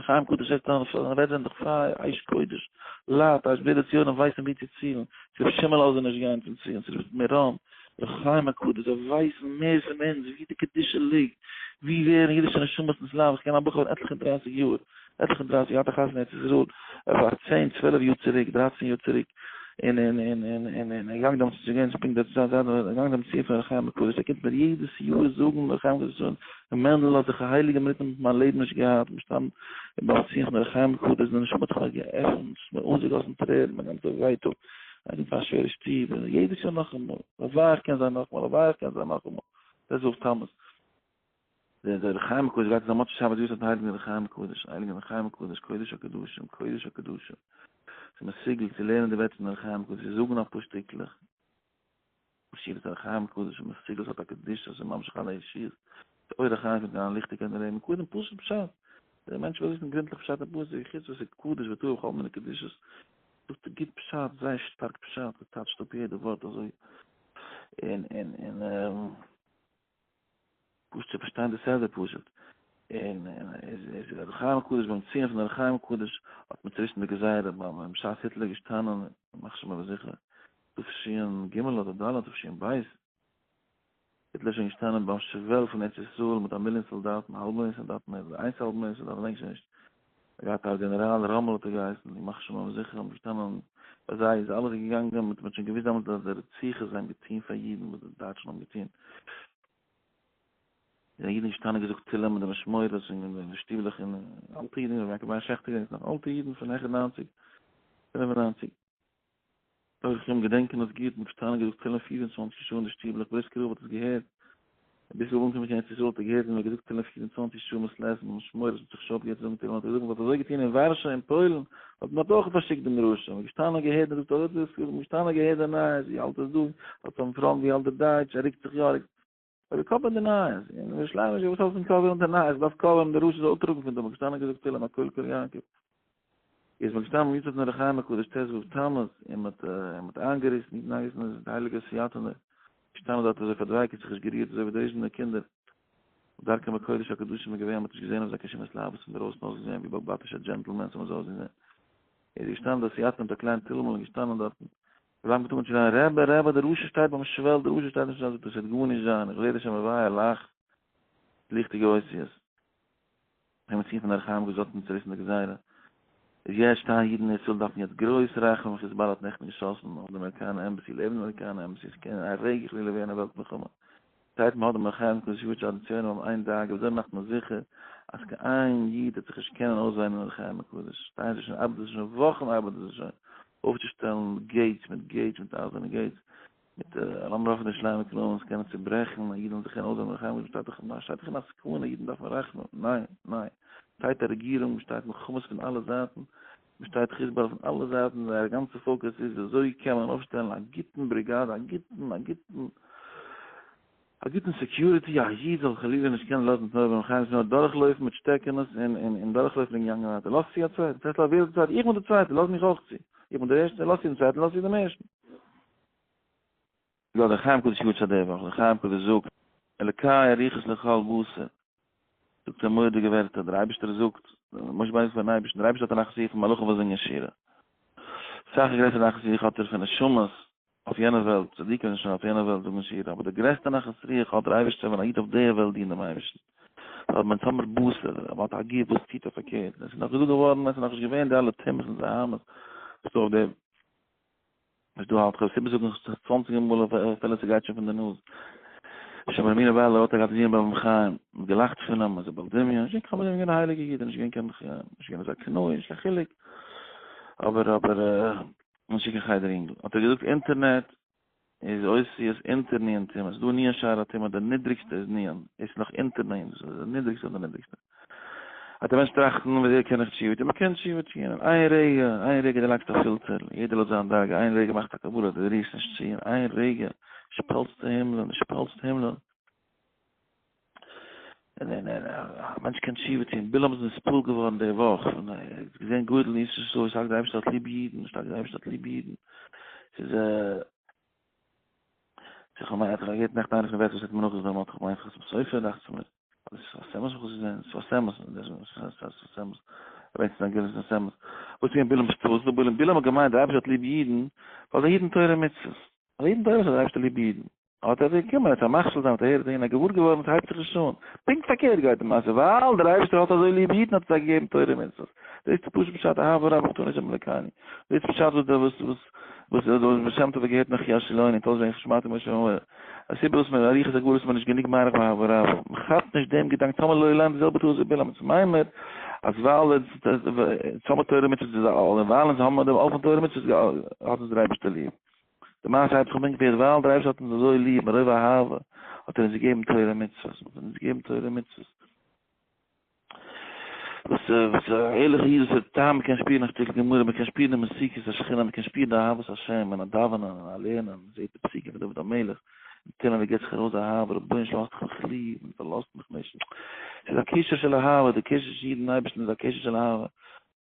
חיים קדוש זעצט אן זיינע ווערטער זענען דאך פייער, אש קודש, לייט, אש בלי ציונים ווייסן ווי צו צילן, צו רבי שמעון לאזן נישט גיין צום ציון, צו רבי מירון, רבי חיים הקדוש, זיי ווייסן מער פון אונז ווי די קדושה ליגט, ווי ווערן אידישע נשמות נתלהב, איך קען א בחור פון עטליכע און דרייסיג יאר, עטליכע און דרייסיג, געהאט א חתונה אין ארץ ישראל, פאר צען צוועלף יאר צוריק, דרייצן יאר צוריק, און און און און און און ער געגאנגען דעמאלטס איז געווען פונקט די צייט, ער געגאנגען דעם ציון פון ר' חיים הקדוש, ער קומט מיר יעדעס יאר זאגן ר' חיים הקדוש ר' מענדל האט זיך א הייליגע מינוט אין מיין לעבן נישט געהאט, געשטאנען ביים ציון פון ר' חיים הקדוש, די נשמה האט זיך מיר געעפנט, ס'איז מיר אויסגעגאסן טרערן, מיין גאנצע ווייטאג, איך בין פון א שווערע שטוב, און יעדעס יאר נאכאמאל, הלוואי איך קען זיין נאכאמאל, הלוואי איך קען זיין נאכאמאל, ט"ו תמוז. דער דער אור החיים הקדוש גייט צו זיין מוצאי שבת יארצייט הייליגן אור החיים הקדוש, הייליגן אור החיים הקדוש, קודש הקדשים, קודש הקדשים, ס'איז מסוגל צו לערנען די ווערטער פון אור החיים הקדוש, צו זאגן אפאר שטיקלעך, שירת אור החיים הקדוש איז מסוגל, ס'האט א קדושה, ס'איז ממשיך אלע ישועות, די אור החיים קומט אריין ליכטיגקייט אין לעבן, קודם פשוט פשט, דער מענטש וויל וויסן גרונטליך פשט אין פסוק, חוץ וואס ס'איז קדוש וטהור וכל מיני קדושות, זאגט ער גוט פשט, זייער שטארק פשט, ער טייטשט אפ יעדע ווארט אזוי, און און און. פשוט צו פארשטיין די סדר פשוט, און איז איז דער אור החיים הקדוש ביים ציון פון אור החיים הקדוש האט מען צוריסן די גזירה ביים בשעת היטלער געשטאנען ימח שמו וזכרו תש"ג אדער ד' תש"ב היטלער איז שוין געשטאנען ביים שוועל פון ארץ ישראל מיט א מיליאן סאלדאטן א האלב מיליאן סאלדאטן אדער איינס האלב מיליאן סאלדאטן געדענק שוין נישט ער געהאט א גענעראל ראמעל האט ער געהייסן ימח שמו וזכרו האבן געשטאנען ביי זיי איז אלעס געגאנגען מען האט שוין געוויסט דעמאלטס אז די רציחות זיי האבן געטוהן פאר אידן וואס די דייטשן האבן געטוהן זענען אידן געשטאנען געזאגט תהלים אין די משמורות און אין די שטיבלעך און אלטע אידן רבי יעקב מאיר שעכטער געדענקט נאך אלטע אידן פון העכער ניינציג פינף און ניינציג אויך איך געדענקען עס גוט, מ'האט געשטאנען געזאגט תהלים 24 שעה אין די שטיבלעך, בריסקער רב האט עס געהערט, ביז רב אנגעקומען קיין ארץ ישראל האט ער געהערט ווי מ'האט געזאגט תהלים 24 שעה מעת לעת, משמורות האט זיך שוין אויפגעהערט צו זאגן תהלים, האט ער געזאגט מ'וואלט אזוי געטון אין ווארשא אין פוילן, וואלט מען אויך פארשיקט דעם רשע, מ'האט געשטאנען און געהערט און געזאגט אזוי בריסקער רב, מ'האט געשטאנען און געהערט די נייעס, ווי האלט עס דא, האלט אויפן פראנט, ווי האלט דער דייטש, ער רוקט זיך יא, ער רוקט. אבער cover ן די נייעס, אין ירושלים איז וואס האלט פון cover ן די נייעס, דארף cover ן די רשע זאל אפטראגן פון דא, מ'האט געשטאנען און געזאגט תהלים הקול קול יעקב. איז מען געשטאנען ביים יארצייט פון אור החיים הקדוש ט"ו תמוז, און מ'האט און מ'האט איינגעריסן, אידן איינגעריסן איז די הייליגע הוסיאטינער געשטאנען דארט אזוי פארדווייקעט זיך נישט גערירט אזוי ווי די ריזשינער קינדער, דרכם בקודש הקדשים איז געווען, מ'האט נישט געזען אויף זיי קיין שום התלהבות פון דערויסן אויסגעזען ווי באלבאטישע gentlemans האבן זיי אויסגעזען. איז געשטאנען די הוסיאטינער מיט א קליין תהילים'ל און געשטאנען דארטן, רבי האט אנגעהויבן צו שרייען רבי רבי דער רשע שטייט ביים שוועל דער רשע שטייט ביים שוועל זאגט ער עס וועט גארנישט זיין איך זעה דיר שוין מבער לאך ליכטיגע אותיות ווען מ'ציען פון אור החיים געזאגט און צוריסן די גזירה איז יעצט שטייען אידן אין ישראל דארפן יעצט גרויס רחמים חיזבאללה האט נעכטן געשאסן אויף די אמעריקאנע embassy לעבן די אמעריקאנע embassy עס קען א רגע חלילה ווערן א וועלט מלחמה זייט מ'האט דעם אור החיים הקדוש יארצייט די ציונים האבן איין דאגה וויאזוי מאכט מען זיכער אז קיין איין איד וועט זיך נישט קענען אויסוויינען אור החיים הקדוש שטייען זיי שוין ארבעטן זיי שוין וואכן ארבעטן זיי שוין אויפצושטעלן gates מיט gates מיט אייזערנע gates מיט לאמיר האפן די שלמה קנאים קענען צוברעכן א איד זאל זיך קענען אויסוויינען אור החיים הקדוש שטייט דאך שטייט דאך אין א סכנה אידן דארפן רחמים ניין ניין שטייט א רעגירונג שטייט מלחמות פון אלע זייטן מ'שטייט חיזבאללה פון אלע זייטן, זייער גאנצע focus איז וויאזוי קען מען אויפשטעלן א גוטן בריגאדע, א גוטן, א גוטן, א גוטן security, א איד זאל חלילה נישט קענען לאזן תנועה ביים חיים נאר דורכלויפן מיט שטעקענעס און און און דורכלויפן און געגאנגען ווייטער, לאז צו א צווייטן, טעסלא ווער איז די צווייטע? איך בין די צווייטע, לאז מיך אויך צו, איך בין דער ערשטער, לאז צו דעם צווייטן, לאז צו דעם ערשטן. יא, דער חיים קדוש יארצייט די וואך, דער חיים קדוש זאגט, אלקי אריכות לכל בשר, זאגט ער מורא'דיגע ווערטער, דער אייבערשטער זאגט, משה רבינו זאגט פארן אייבערשטן, דער אייבערשטער האט א נחת רוח פון מלאכים וואס זינגען שירה, סאך א גרעסערע נחת רוח האט ער פון נשמות אויף יענע וועלט, צדיקים זענען שוין אויף יענע וועלט זאגן שירה, אבער די גרעסטע נחת רוח האט דער אייבערשטער ווען א איד אויף די וועלט דינט דעם אייבערשטן, ווייל מען האט בשר, מען האט א גוף וואס טוט אויף פארקערט, עס איז נאך געזאגט געווארן, עס איז נאכנישט געווען די אלע טומאות און זוהמות וואס דא אויף די וואס דא האלט כ'וועל עס איבערזאגן צוואנציגער מאל אפילו ס'גייט שוין פון די נאז. שמעון אמינו בעל האט געהאט א זוהן ביים חיים, מ'האט געלאכט פון אים אז ער בעל דמיון, נישט געווען קיין בעל דמיון, געווען א הייליגער איד, נישט געווען קיין נישט געווען אזא קנאי, נישט קיין חילוק, אבער אבער נישט קיין חדר אינגל, האט ער געזאגט אינטערנעט איז אותיות אונטער נון טומאה, ס'איז דא נון שערי הטומאה, די נידריגסטע איז נון, דאס איז נאך אונטער נון, דאס איז די נידריגסטע פון די נידריגסטע. האט א מענטש טראכטן וויאזוי קען איך תשובה טון, מ'קען תשובה טון אין איין רגע, איין רגע דו לייגסט א פילטער, יעדער לויט זיין דרגה, איין רגע מאכסט א קבלה, דו רירסט נישט צו, אין איין רגע שפאלסטו הימלען, דו שפאלסט הימלען. און און און א מענטש קען תשובה טון, בלעם איז נתפעל געווארן די וואך, און ער האט געזען גודל אין ישראל, שטארק דער אייבערשטער האט ליב אידן, שטארק דער אייבערשטער האט ליב אידן, ס'איז איך האב געהערט נעכטן איינער פון די ווערטער וואס האט מיר נאכגעזאגט, איך מיין חתם סופר דאכט זיך מיר. שפת אמת וואס איז דען? שפת אמת, שפת אמת, ווען ס'איז א געוויסע שפת אמת. וואס איז געווען בלעם'ס טעות? דער בלעם, בלעם האט געמיינט דער אייבערשטער האט ליב אידן, ווייל זיי היטן תורה ומצוות. זיי היטן תורה ומצוות, דער אייבערשטער ליב אידן. האט ער געקומען, ער האט מכשיל זיין, האט ער אהער און געוואר געווארן, עס הייבט זיך נישט אן. פונקט פארקערט גייט די מעשה, ווייל דער אייבערשטער האט אזוי ליב אידן האט ער זיי געגעבן תורה ומצוות. דאס איז פשוט פשט אהבה רבה נתנו השם אלוקינו. דאס איז פשט וואס דער וואס וואס וואס דער בעל שם טוב האט געהערט נאך יאשי לוני, טויז ווען שמעתי משה אומר. א סיבה וואס מען אריכות הגלות איז מען נישט גענוג מאריך באהבה רבה, מען כאפט נישט דעם געדאנק טאמער לא עלינו די זעלבע טעות ווי בלעם, אונז מיינען מיר אז ווייל אונז האבן תורה ומצוות איז און ווייל אונז האבן דעם עול פון תורה ומצוות האט אונז דער אייבערשטער ליב. די מעשה הייבט זיך אן פונקט פארקערט, ווייל דער אייבערשטער האט אונז אזוי ליב מרוב אהבה האט ער אונז געגעבן תורה ומצוות, האט אונז געגעבן תורה ומצוות. וואס וואס א ערליכע איד וואס האט טעם מ'קען שפירן א שטיקל גמרא מ'קען שפירן די מתיקות השכינה מ'קען שפירן די אהבת השם אין א דאווענען אין א לערנען מ'זעט די פסוקים פון דוד המלך אין תהלים ווי געבט זיך ארויס די אהבה רבונו של עולם האסט מיך ליב און פארלאזט מיך נישט ס'איז א קשר של אהבה די קשר צווישן איד און אייבערשטן איז א קשר של אהבה.